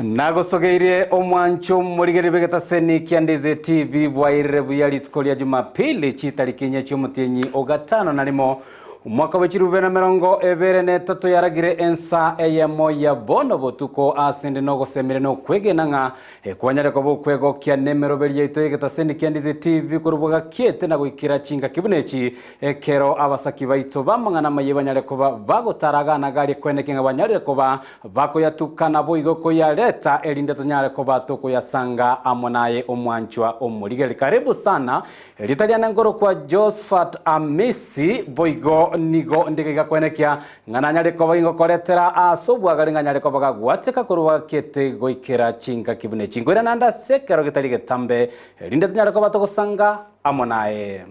Nagosogeirie omwancho omorigereria bw'egetaseni kia Ndizi TV bwairire buya rituko ria Jumapili chitariki inye chi'omotienyi o gatano na rimo omwaka bwe chirube na 23 yaragire ensa eyemo ya bono botuko ase inde nogosemire nokwegena ng'a ekwanyare koba okwegokia nemeroberi yaito y'egetaseni kia Ndizi TV korwa bwagakiete na goikera chingaki buna echi ekero abasaki baito b'amang'ana amaye banyare koba bagotara agana garia kweneki ng'a banyarire koba Bakoyatuka naboigo koyareta, erinde tonyare koba tokoyasanga amo naye omwanchwa omorigeri. Karibu sana. Erieta riane nkorokwa Josphat Amisi, boigo nigo ndigaiga kwenekia ng'a nanyare koba gingokoretera ase obwagare ng'a nyare koba gagwateka korwa gete goikera chingaki buna echi. Nkoirana ande ase ekero getari getambe, erinde tonyare koba togosanga amo naye.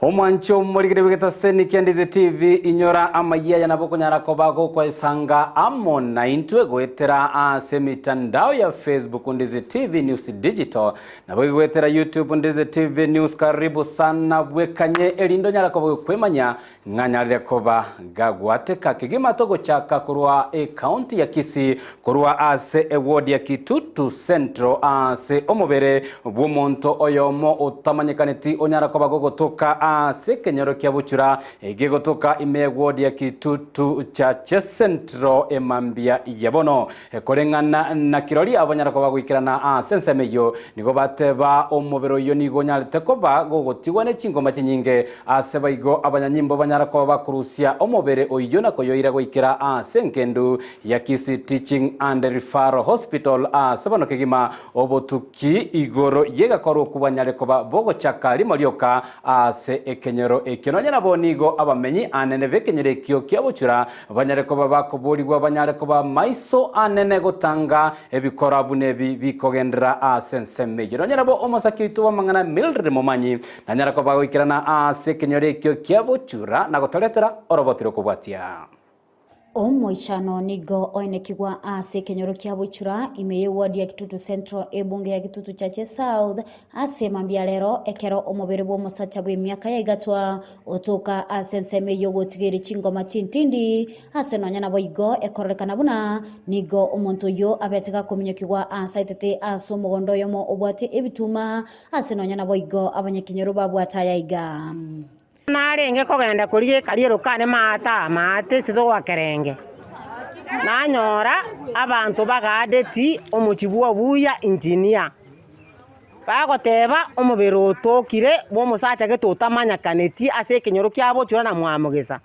Omwancho omorigire bw'egetaseni kia Ndizi TV inyora amayia aya nabo okonyara koba gokwesanga amo naintwe goetera ase emitandao ya Facebook Ndizi TV News Digital nabo goetera YouTube Ndizi TV News karibu sana bwekanye erinde onyara koba gokwemanya Ng'anyarire koba gagwateka kegima togochaka korwa ecounty ya Kisii korwa ase eward ya Kitutu Central ase omobere bw'omonto oyomo otamanyekaneti onyara koba gogotoka ase ekenyoro kia Buchura gegotoka ime eward ya Kitutu Chache Central emambia ya bono. Koreng'ana na kirori abanyara koba goikerana ase ensemo eyio, nigo bateba omobere oyio nigo onyarete koba gogotigwa ne chingoma chinyinge. Ase baigo abanyanyimbo banyara koba bakorusia omobere oyio na koyoira goikera ase engendu ya Kisii Teaching and Referral Hospital ase bono kegima obotuki igoro y'egakorwa okwo banyare koba bogochaka rimo rioka ase ekenyoro ekio. Nonya nabo nigo abamenyi anene b'ekenyoro ekio kia Bochura Banyare koba bakoborigwa banyare koba maiso anene gotanga ebikora buna ebi bikogenderera ase ensemo eyio. Nonya nabo omosake oito bw'amang'ana Mildred Momanyi nanyare koba goikerana ase ekenyoro ekio kia Bochura na gotoretera oroboti rokobwatia. Omoichano nigo oenekigwa ase ekenyoro kia Bochura ime y'eward ya Kitutu Central ebunge ya Kitutu Chache South ase mambia rero ekero omobere bw'omosacha bw'emiaka ya igatwa Otoka ase ensemo eyio ogotigeria chingoma chintindi, ase nonya naboigo ekororekana buna nigo omonto oyio abete gakominyokigwa aase aetete ase omogondo oyomo obwate ebituma, ase nonya naboigo abanyakenyoro babwate aya iga. Narenge kogenda korigia ekariero kane maate aa maate ase togoakerenge, nanyora abanto bagaadeti omochie bw'obuya engineer. Bagoteba, Omobere otokire bw'omosacha gete otamanyekaneti ase ekenyoro kia bochura na mwamogesa.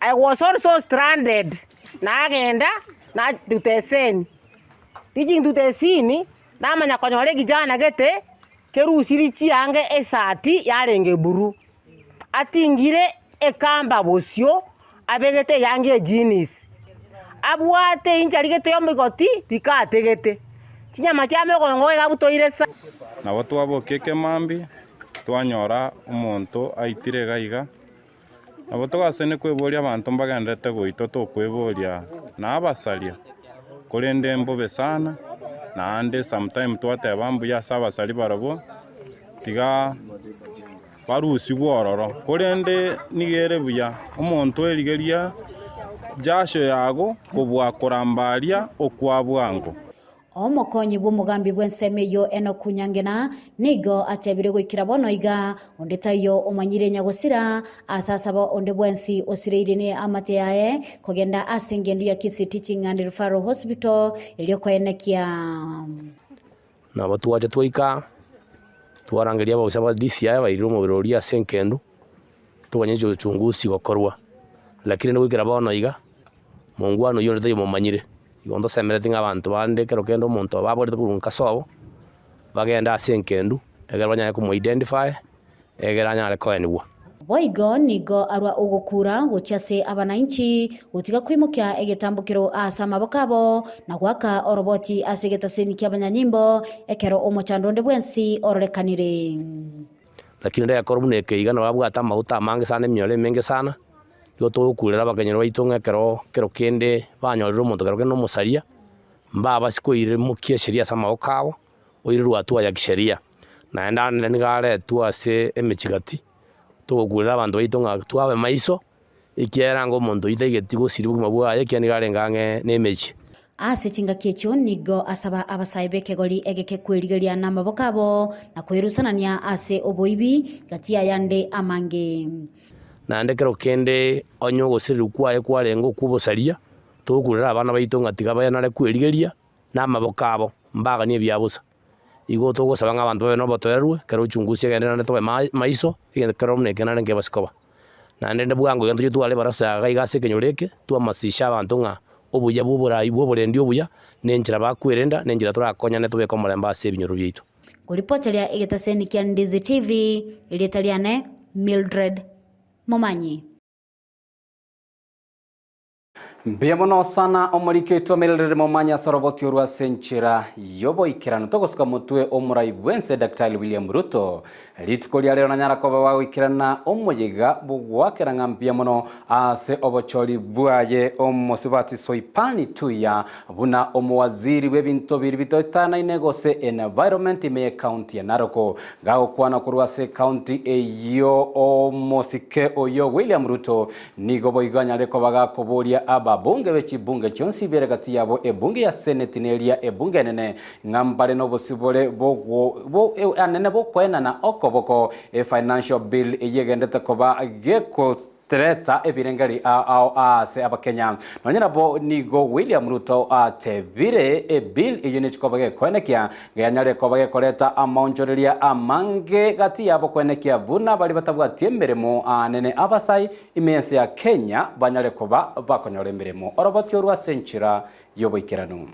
I was also stranded, nagenda na to the scene, reaching to the scene, namanya konyora ekijana gete kerusirie chianga esati yarenge blue, atingire ekamba bosio abegete eyanga ejeans, abwate inchari gete y'omogoti bikategete, chinyama chia mogongo iga abutoire sa. Nabo twabokia ekemambia, twanyora omonto aitire iga iga, nabo togasene kweboria abanto mbagenderete goitwa tokweboria na abasaria, korende mbobe sana, naende sometime twateba mbuya ase abasaria barabwo. Tiga barusigwe ororo, korende nigo ere buya omonto erigeria jasho yago kobua koramba aria okwa bwango. Omokonyi bw'omogambi bw'ensemo eyio Enoku Nyangena nigo atebire goikera bono iga, onde taiyo omanyire nyagosira, ase asaba onde bwensi osireire ne amate yaye kogenda ase engendu ya Kisii Teaching and Referral Hospital erio koenekia. Nabo twacha twaika, twarangeria abaofisa ba DCI bairire omobere oria ase enkendu, toganye uchunguzi gokorwa. Lakini goikera bono iga, mongwana oyio onde taiyo omomanyire, igo ntosemereti ng'a abanto bande ekero kende omonto baborete korwa nka sobo, bagende ase enkendu, ekero banyare komo identify, egere anyare koenigwa. Boigo nigo arua ogokura gochia ase abanainchi, gotiga koimokia egetambokero ase amaboko abo, na goaka oroboti ase egetaseni ki'abanyanyimbo, ekero omochando onde bwensi ororekanire. Lakini ndekore buna eke iga nabo abwate amaguta amange sana emioro emenge sana, nigo togokurera abakenyoro baito ng'a ekero kero kende banyorire omonto kero kende nomosaria, mbabase koiremokia esheria ase amaboko abo, oirerwe hatua ya kisheria. Naende ande nigo aretwe ase emechie gati, togokurera abanto baito ng'a twabe maiso, ekiagera anga omonto oyio taigeti gosiria obogima bwaye, ekiagera nigo arenge ang'e nemechie. Ase chingaki echio nigo asaba abasae b'ekegori egeke kwerigeria namaboko abo, na kwerusanania ase oboibi, gati y'ayande amange. Naende kero kende onye ogosirerwa kwaye kwarenge okw'obosaria, togokurera abana baito ng'a tiga baenare kwerigeria namaboko abo, mbaganie ebia bosa. Igo togosaba ng'a abanto babe nobotoereru, ekero uchunguzi egende naende tobe maiso, egento kero buna eke naende nkebase koba. Naende rende bwango iga ntoche tware ebarasa iga iga ase ekenyoro eke, twamasisha abanto ng'a obuya bwa oborai bwa oborendi obuya, na enchera bakwerenda, na enchera torakonyane tobeke omorembe ase ebinyoro biaito. Nkoripoteria egetaseni kia Ndizi TV, erieta riane Mildred Momanyi. Mbuya mono sana omoriki oito Mildred Momanyi ase oroboti orwo ase enchera y'oboikeranu. Togosuka motwe omorai bwense Daktari William Ruto. Rituko ria rero nanyara koba bagoikerana omoyega bw'ogoakera ng'a mbuya mono ase obochori bwaye omosubati Soipani Tuya buna omowaziri bw'ebinto biria bitoetanaine gose environment ime y'ecounty ya Narok. Gagokwana korwa ase ecounty eyio omosike oyio William Ruto Nigo boigo anyare koba gakoboria ababunge be chibunge chionsi ibere gati yabo ebunge ya Seneti na eria ebunge enene, ng'a mbare nobosibore bogwo anene bokoenana okoboko e financial bill eyio egendete koba gekotreta ebirengeri ao aase abakenya. Nonya nabo nigo William Ruto atebire ebill eyio nechi koba gekoenekia Ngeyanyare koba gekoreta amaonchoreria amange gati yabo kwenekia buna baria batabwati emeremo aanene abasai ime y'ense ya Kenya banyare koba bakonyora emeremo oroboti orwo ase enchera y'oboikeranu.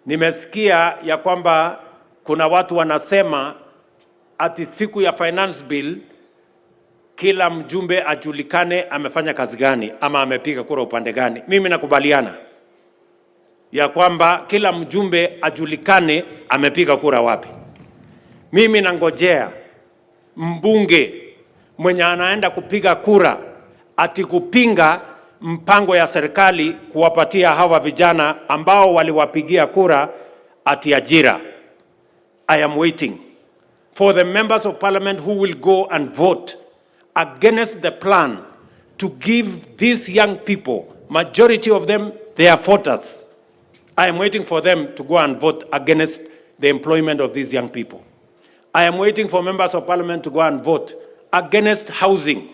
Nimesikia ya kwamba kuna watu wanasema ati siku ya finance bill kila mjumbe ajulikane amefanya kazi gani ama amepiga kura upande gani. Mimi nakubaliana ya kwamba kila mjumbe ajulikane amepiga kura wapi. Mimi nangojea mbunge mwenye anaenda kupiga kura ati kupinga mpango ya serikali kuwapatia hawa vijana ambao waliwapigia kura ati ajira. I am waiting for the members of parliament who will go and vote against the plan to give these young people, majority of them, they are voters. I am waiting for them to go and vote against the employment of these young people. I am waiting for members of parliament to go and vote against housing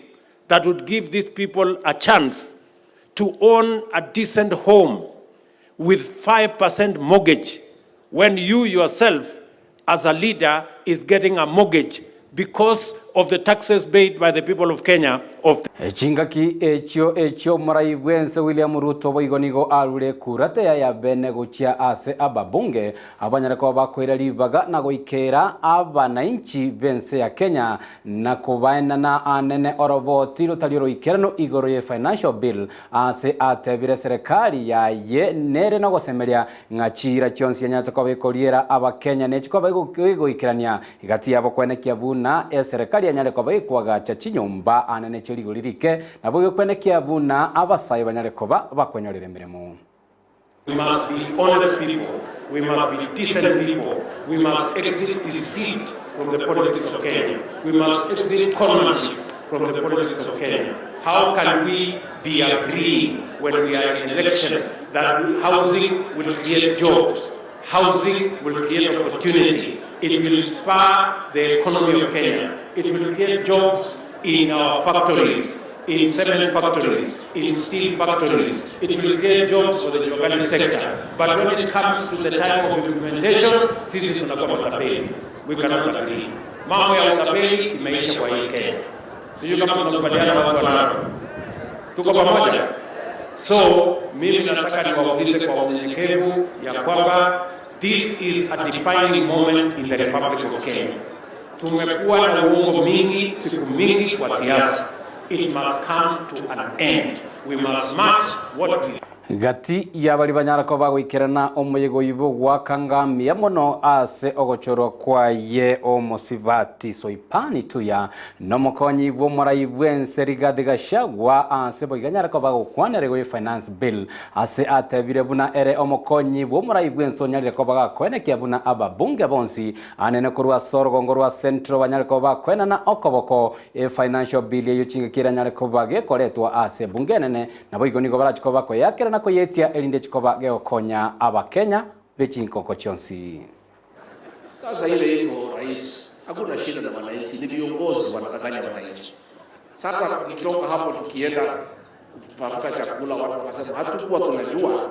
that would give these people a chance to own a decent home with 5% mortgage when you yourself as a leader is getting a mortgage because of the taxes paid by the people of Kenya of Chingaki echio echi'omorai bw'ense William Ruto boigo nigo arure ekurate yaye ya bene gochia ase ababunge abanyare koba bakoira ribaga na goikera abanainchi b'ense ya Kenya na kobaenana anene oroboti rotari oroikeranu igoro ye financial bill Aase atebire eserekari yaye nere nogosemeria ng'a chiira chionsi yanyarete koba ekoriera Abakenya nechikoba egoikerania gati yabo kwenekia buna eserekari yanyare koba ekoagacha chinyomba anene chie rigori rike nabo gekwenekia buna abasae banyare koba bakwenyorera emeremo. We must be honest people, we must be decent people, we must exit deceit from the politics of Kenya, we must exit conmanship from the politics of Kenya. How can we be agreeing when we are in election that housing will create jobs, housing will create opportunity, it will spur the economy of Kenya, it will create jobs in our factories, in cement factories, in steel factories. It will create jobs for the Jua sector. But when it comes to the time of implementation, sisi tunakuwa matapeli. We cannot agree. Mambo ya utapeli imeisha kwa hii Kenya. Sijui kama tunakubaliana watu wa Narok. Tuko pamoja? So mimi nataka niwaulize kwa unyenyekevu ya kwamba this is a defining moment in the Republic of Kenya. Tumekuwa na uongo mingi siku mingi kwa siasa. It must come to an end. We must match what we. Gati y'abaria banyara koba bagoikerana omoyega oyio bw'ogwakangamia mono ase ogochorwa kwaye omosibati Soipani Tuya nomokonyi bw'omorai bw'ense Rigathi Gachagua ase boigo anyare koba agokwanera igoro ye Finance Bill ase atebire buna ere omokonyi bw'omorai bw'ense onyarire koba gakoenekia buna ababunge bonsi anene korwa ase orogongo rwa Central banyare koba bakoenana okoboko e Financial Bill eyio chingaki eranyare koba gekoretwa ase ebunge enene Naboigo nigo barache koba bakoyeakera na koyetia, erinde chikoba gegokonya Abakenya be chinkoko chionsi. Sasa ile iko rais, hakuna shida na wananchi, ni viongozi wanadanganya wananchi. Sasa nikitoka hapo tukienda kutafuta chakula, watu wakasema hatukuwa tunajua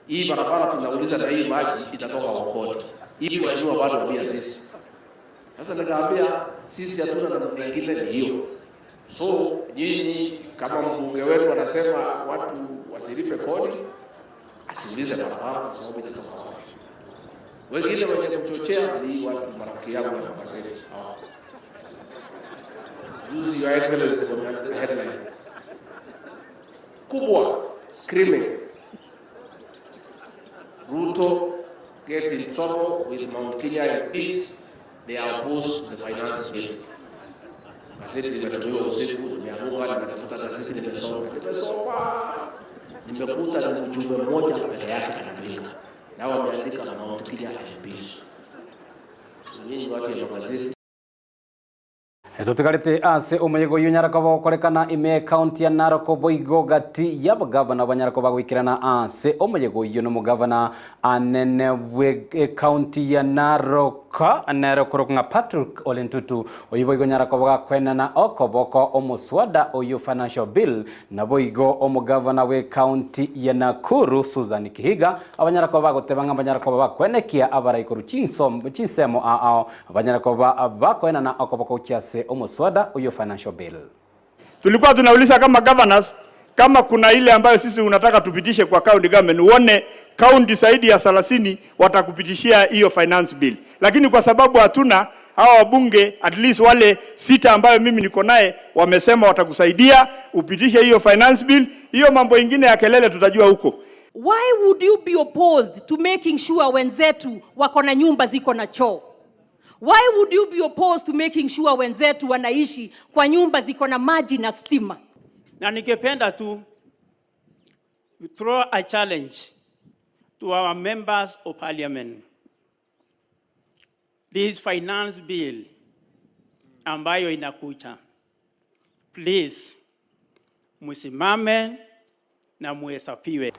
hii barabara tunauliza na hii maji itatoka Wokoti. Hii mheshimiwa bado ambia sisi. Sasa nikaambia sisi hatuna namna nyingine ni hiyo. So nyinyi kama mbunge wenu anasema watu wasilipe kodi, asiulize barabara kwa sababu itatoka wapi. Wengine wenye kuchochea ni watu marafiki yangu ya magazeti hawako. Juzi Your Excellency wameandika headline kubwa screaming Ruto gets in trouble with Mount Kenya MPs, they are opposed to the finance bill. Gazeti limetumiwa usiku, nimeanguka, nimetafuta gazeti, nimesoma, nimesoma, nimekuta ni mjumbe mmoja peke yake anapinga, na wameandika Mount Kenya MPs. So nyinyi watu ya magazeti Totigarete ase omoyega oyio onyara koba ogokorekana ime ekaunti ya Narok boigo gati y'abagavana banyara koba goikerana ase omoyega oyio nomogavana anene bwe ekaunti ya Narok nere okorokwa ng'a Patrick Ole Ntutu oyio boigo onyara koba gakwenana okoboko omoswada oyio Financial Bill Naboigo omogavana bw'ecounty ya Nakuru, Susan Kihika, abanyara koba bagoteba ng'a mbanyare koba bakwenekia abarai korwa chinsemo ao ao banyare koba bakoenana okoboko gochia ase omoswada oyio Financial Bill. Tulikuwa tunauliza kama governors kama kuna ile ambayo sisi unataka tupitishe kwa county government, uone county zaidi ya 30 watakupitishia hiyo finance bill, lakini kwa sababu hatuna hawa wabunge at least wale sita ambayo mimi niko naye wamesema watakusaidia upitishe hiyo finance bill. Hiyo mambo ingine ya kelele tutajua huko. Why would you be opposed to making sure wenzetu wako na nyumba ziko na choo? Why would you be opposed to making sure wenzetu wanaishi kwa nyumba ziko na maji na stima? Na ningependa tu throw a challenge to our members of parliament. This finance bill ambayo inakuja, please musimame na muhesabiwe.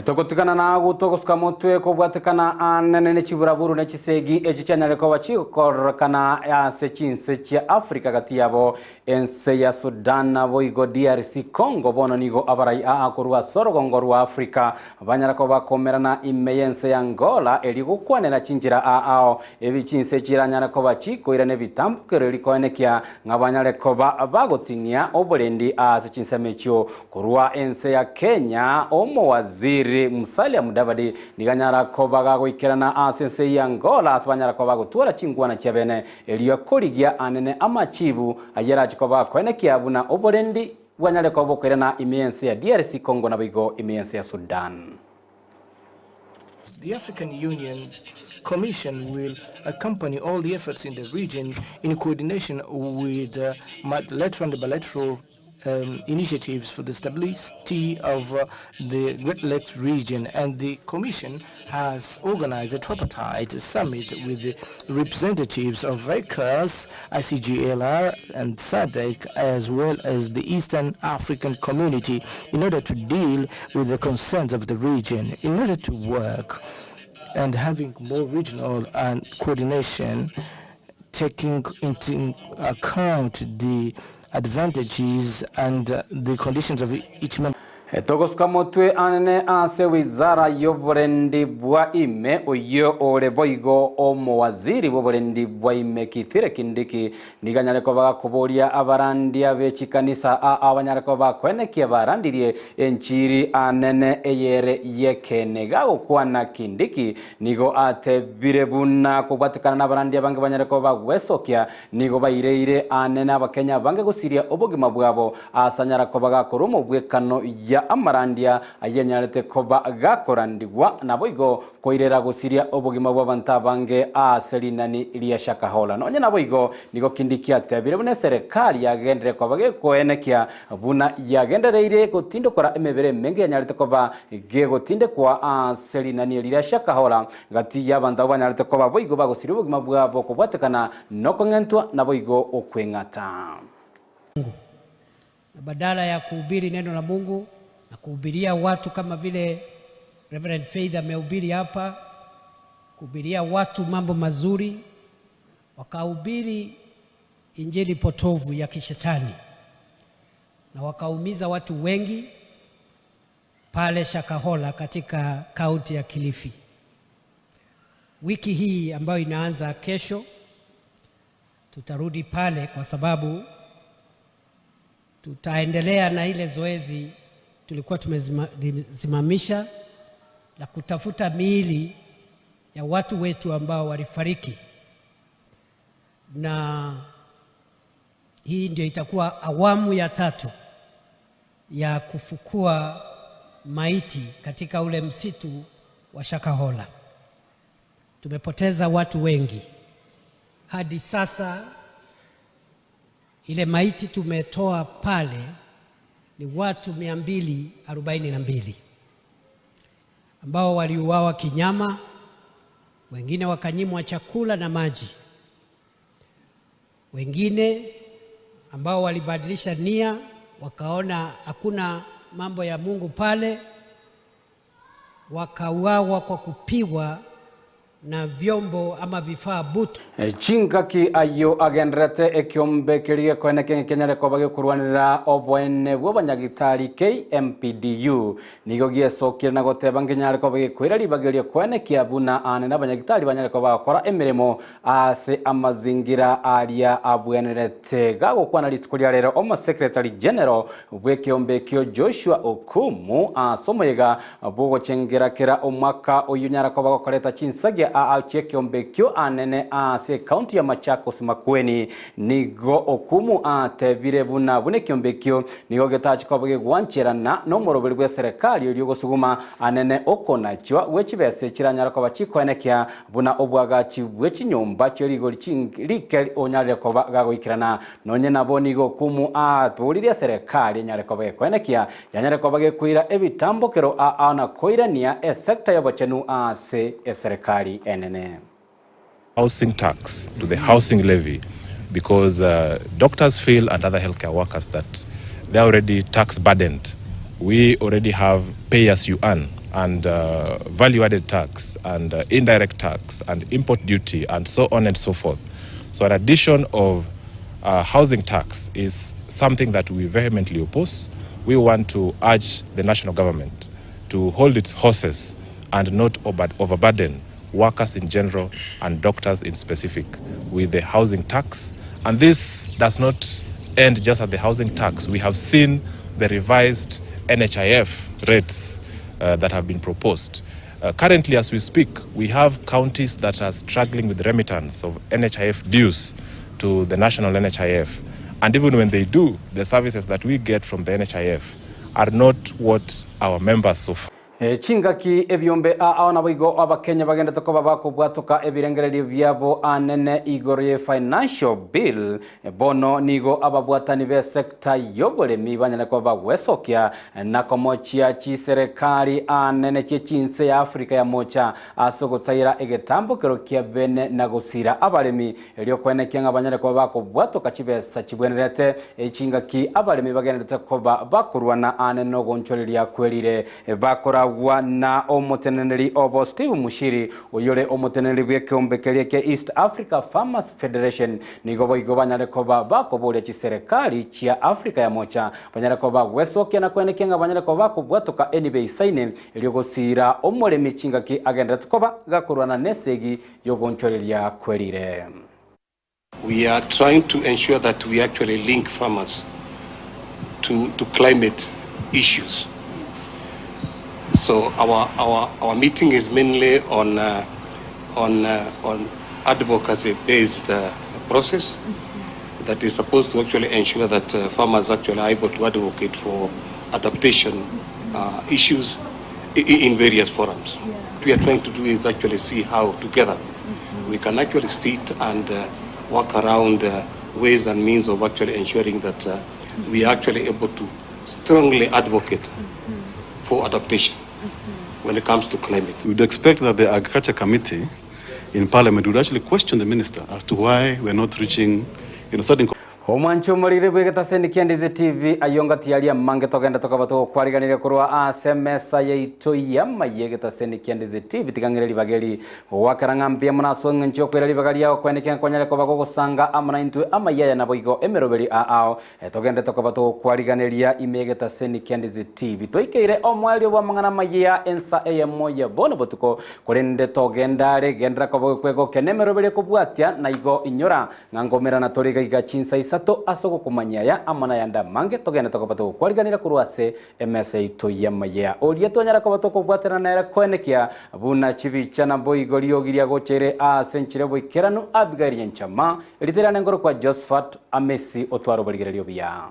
Togotigana na agwo togosuka motwe kobwatekana anene ne chiburaburu ne chisegi echi chianyare koba chigokororekana ase chinse chia Africa gati yabo ense ya Sudan naboigo DRC Congo bono nigo abarai aa korwa ase orogongo rwa Africa banyara koba bakomerana ime y'ense ya Angola erio gokwanera chinchera aa ao ebi chinse chiranyare koba chikoirana ebitambukero eri koenekia ng'a banyare koba bagoting'ia oborendi ase chinsemo echio korwa ense ya Kenya omowaziri Musalia Mudavadi nigo anyara koba gagoikerana ase ense ya Angola ase banyara koba bagotwara chinkwana chiabene erio korigia anene amachibu ayio arache koba akoenekia buna oborendi bwanyare koba bokoirana ime y'ense ya DRC Congo naboigo ime y'ense ya Sudan. The African Union Commission will accompany all the efforts in the region in coordination with multilateral and bilateral initiatives for the stability of the Great Lakes region, and the Commission has organized a tripartite summit with the representatives of ECOWAS, ICGLR and SADC, as well as the Eastern African Community, in order to deal with the concerns of the region, in order to work and having more regional and coordination, taking into account the advantages and the conditions of each member. Togosuka motwe anene ase wizara y'oborendi bwa ime oyio ore boigo omowaziri bw'oborendi bwa ime Kithure Kindiki nigo anyare koba gakoboria abarandia be chikanisa aa abanyare koba bakoenekia barandirie enchiri anene eyere y'ekeene. Gagokwana Kindiki nigo atebire buna kobwatekana nabarandia abange banyare koba bagwesokia nigo baireire anene abakenya abange gosiria obogima bwabo ase anyara koba gakora omobwekano ya ya amarandia ayio anyarete koba gakorandigwa, naboigo koirera gosiria obogima bw'abanto abange aase rinani ria Shakahola. Nonya naboigo, nigo Kindiki atebire buna eserekari yagenderere koba gekoenekia buna yagendereire gotindokora emebere emenge yanyarete koba gegotindekwa aase rinani eri ria Shakahola gati y'abanto abwo banyarete koba boigo bagosiria obogima bwabo kobwatekana nokong'entwa naboigo okweng'ata. Mungu. Na badala ya kuhubiri neno la Mungu na kuhubiria watu kama vile Reverend Faith amehubiri hapa, kuhubiria watu mambo mazuri, wakahubiri injili potovu ya kishetani na wakaumiza watu wengi pale Shakahola katika kaunti ya Kilifi. Wiki hii ambayo inaanza kesho, tutarudi pale kwa sababu tutaendelea na ile zoezi tulikuwa tumesimamisha la kutafuta miili ya watu wetu ambao walifariki, na hii ndio itakuwa awamu ya tatu ya kufukua maiti katika ule msitu wa Shakahola. Tumepoteza watu wengi hadi sasa. Ile maiti tumetoa pale ni watu 242 ambao waliuawa kinyama, wengine wakanyimwa chakula na maji, wengine ambao walibadilisha nia wakaona hakuna mambo ya Mungu pale, wakauawa kwa kupigwa na vyombo ama vifaa butu. Chingaki ayio agenderete ekiombe keria gekoene kenge kenyare koba gekorwanera oboene bwa abanyagitari KMPDU nigo giesokire na goteba ngenyare koba gekoira ribageria koenekia buna ane na abanyagitari banyare koba bagokora emeremo ase amazingira aria abwenerete. Gagokwana rituko ria rero omosekretary general bw'ekiombe ekio Joshua Okumu ase omoyega bwogochengera kera omwaka oyo nyara koba gokoreta chinsagia aa chi'ekiombe ekio anene ase ekaunti ya Machakos Makueni. Nigo Okumu atebire buna buna ekiombe ekio nigo getachi koba gegwancherana nomoroberi bw'eserekari oria ogosuguma anene okonachwa gwe chibesa chiranyare koba chikoenekia buna obwagachi bwe chinyomba chie rigori rike onyarire koba gagoikerana. Nonye nabo nigo Okumu atoririe eserekari enyare koba gekoenekia yanyare koba gekoira ebitambokero aa na koirania esecta y'obochenu ase eserekari enene. Housing tax to the housing levy because doctors feel and other healthcare workers that they are already tax burdened. We already have pay as you earn and value added tax and indirect tax and import duty and so on and so forth. So an addition of housing tax is something that we vehemently oppose. We want to urge the national government to hold its horses and not overburden workers in general and doctors in specific with the housing tax. And this does not end just at the housing tax. We have seen the revised NHIF rates that have been proposed. Currently, as we speak, we have counties that are struggling with remittance of NHIF dues to the national NHIF. And even when they do, the services that we get from the NHIF are not what our members so far. Chingaki ebiombe ao naboigo abakenya bagendete koba bakobwatoka ebirengererio biabo anene igoro ye financial bill bono nigo ababwatani be sector y'oboremi banyare koba bagwesokia na komochia chiserekari anene chie chinse ya Africa ya mocha ase ogotaira egetambokero kia bene na gosira abaremi erio kwenekia ng'a banyare koba bakobwatoka chibesa chibwenerete chingaki abaremi bagendete koba bakorwana anene ogonchoreria kwerire bakora na omoteneneri obo Steve Mushiri oyore omoteneneri bw'ekeombe keria kia East Africa Farmers Federation nigo boigo banyare koba bakoboria chiserekari chia Africa ya mocha banyare koba gwesokia na kwenekia ng'a banyare koba bakobwatoka enibe isaine erio gosira omoremi chingaki agenderete koba gakorwana nesegi yogonchoreria kwerire. We are trying to ensure that we actually link farmers to climate issues. So our meeting is mainly on advocacy-based process that is supposed to actually ensure that farmers actually are able to advocate for adaptation uh, issues in various forums. What we are trying to do is actually see how together we can actually sit and uh, work around uh, ways and means of actually ensuring that uh, we are actually able to strongly advocate for adaptation when it comes to climate. We would expect that the Agriculture Committee in Parliament would actually question the minister as to why we're not reaching, you know, certain Omwancho omorire bw'egetaseni kia Ndizi TV ayio ngati aria amange togenda tokaba togokwariganiria korwa ase emesa yaito y'amaiyo egetaseni kia Ndizi TV tiga ng'ire ribaga eri gogoakera ng'a mbuya mono ase eng'encho y'okoira ribaga riao kwenekera kwanyare koba gogosanga amo naintwe amaiyo aya naboigo emeroberi aa ao Togende tokoba togokwariganeria ime y'egetaseni kia Ndizi TV. Twaikeire omoerio bw'amang'ana amayia ensa eyemo ya bono botuko, korende togenda are, genderera koba ogokwegokia nemeroberio ekobwatia, na igo inyora ng'a nkomerana tore iga iga chinsa isato ase ogokomanyia aya amo nayande amange. Togende tokoba togokwariganera korwa ase emesa yaito y'amayia. Oria twanyara koba tokobwaterana nere koenekia buna chibicha naboigo riogi riagocheire aase enchera y'oboikeranu Abigaili Nyanchama, Erieta riane nkorokwa Josphat Amesi otware oborigereria obuya.